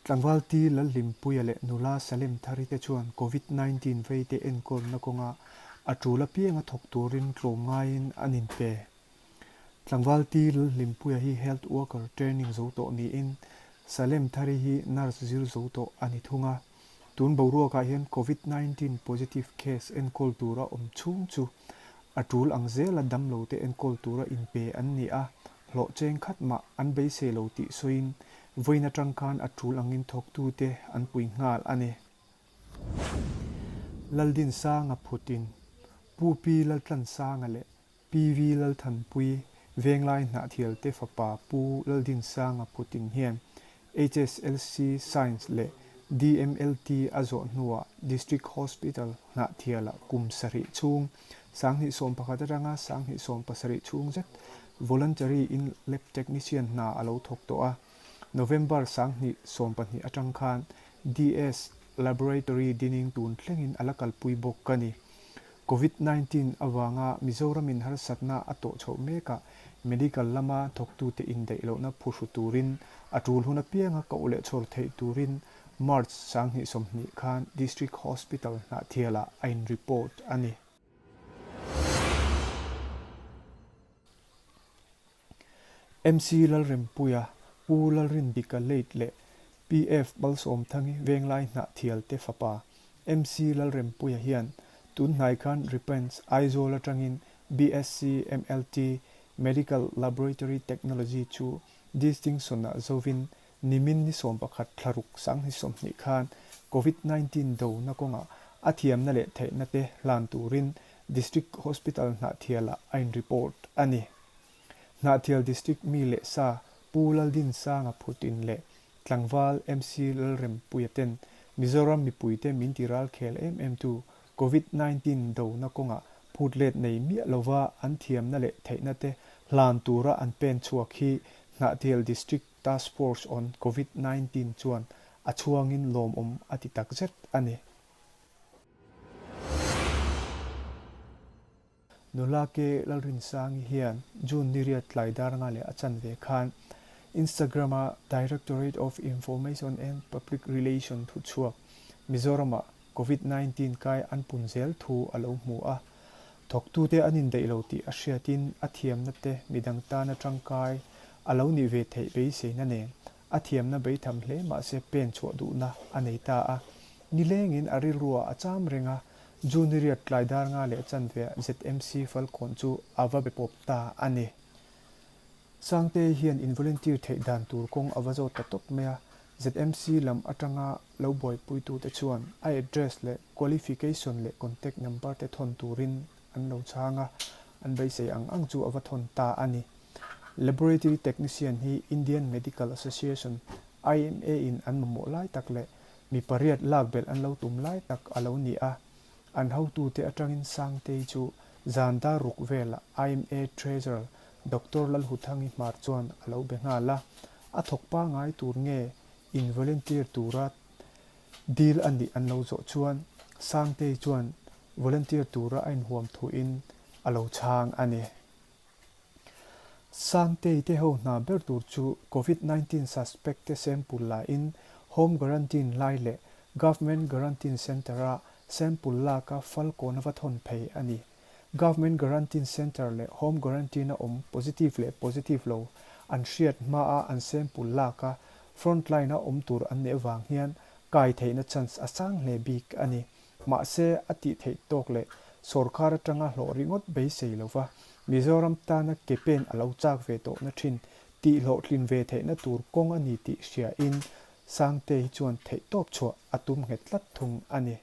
Tlangval T Lalhlimpuia leh nula Salem Thari te chuan Covid 19 veite enkawlna kawnga a tul apianga thawk turin tlawmngaiin an inpe. Tlangval T Lalhlimpuia hi Health Worker training zo tawh niin Salem Thari hi Nurse zir zo tawh a ni thung a. Tun boruakah hian Covid 19 positive case enkawl tura awm chhung chu a tul ang zela damlote enkawl tura inpe an ni a, hlawh cheng khat mah an beisei lo tih sawiin vawiin atang khan a tul angin thawktute an pui nghal a ni. Laldinsanga phutin Pu Pi Laltlansanga leh PV Lalthanpui Venglai Hnahthialte fapa Pu Laldinsanga phutin hian HSLC Science leh DMLT a zawh hnuah District Hospital Hnahthialah kum sarih chhung 2011 atanga 2017 chhung zet Voluntary in Lab Technician hna a lo thawk tawh a. November 2020 atang khan DS Laboratory dining tun thlengin a la kalpui bawk a ni. Covid 19 avanga Mizoramin harsatna a tawh chhoh mekah medical lama thawktute indaih lohna phuhru turin a tul hun apianga koh leh chhawr theih turin March 2020 khan District Hospital Hnahthialah a in report a ni. MC Lalrempuia, Pu Lalrindika Late leh PF Malsawmthangi Venglai Hnahthialte fapa MC Lalrempuia hian tunhnai khan Repents Aizawl atangin BSc MLT Medical Laboratory Technology chu distinction-ah zovin nimin ni 11 thlaruk 2020 khan Covid 19 dona kawngah a thiamna leh theihna te hlan turin District Hospital Hnahthialah a in report a ni. Hnahthial District mi leh sa Pu Laldinsanga phutin leh Tlangval MC Lalrempuia ten Mizoram mipuite min ti ral khel em em tu Covid 19 dona kawngah phut let nei miah lova an thiamna leh theihna te hlan tura an pen chhuak hi Hnahthial District Task Force on Covid 19 chuan a chhuangin lawmawm a ti takzet a ni. Nula K Lalrinsangi hian June ni riat tlai dar nga leh a chan ve khan Instagram-a Directorate of Information and Public Relation thu chhuak Mizoram-ah Covid 19 kai an pun zel thu a lo hmu a. Thawktute an indaih lo tih a hriatin a thiamna te midang tana tangkai a lo nih ve theih beiseina nen a thiamna beitham hle mahse pen chhuah duhna a nei ta a. Nilengin a rilruah a cham reng a, June ni riat tlai dar nga leh chanveah ZMC Falkawn chu a va be pawp ta a ni. Sangtei hian in volunteer theih dan tur kawng a va zawt ta tawp mai a, ZMC lam atanga lo buaipuitute chuan a address leh qualification leh contact number te thawn turin an lo chhang a, an beisei ang ang chu a va thawn ta a ni. Laboratory Technician hi Indian Medical Association, IMA, in an mamawh lai tak leh mi pariat lak belh an lo tum lai tak a lo ni a. An hotute atangin Sangtei chu zan dar ruk velah IMA Treasurer Doctor Lalhuthangi hmar chuan a lo be nghal a. A thawk pangai tur nge in volunteer tura dil a nih an lo zawh chuan Sangtei chuan volunteer tura a inhuam thuin a lo chhang a ni. Sangtei te ho hna ber tur chu Covid 19 suspect te sample la in home quarantine lai leh Government Quarantine Centre-a sample laka Falkawn va thawn phei a ni. Government Quarantine Centre leh Home Quarantine-a awm positive leh positive lo an hriat hmaa an sample laka frontline-a awm tur an nih avang hian kai theihna chance a sang hle bik a ni. Mahse a tih theih tawk leh sorkar atanga hlawh ringawt beisei lova Mizoram tana ke pen a lo chak ve tawhna thin tih hlawhtlin ve theihna tur kawng a ni tih hriain Sangtei chuan theih tawp chhuah a tum nghet tlat thung a ni.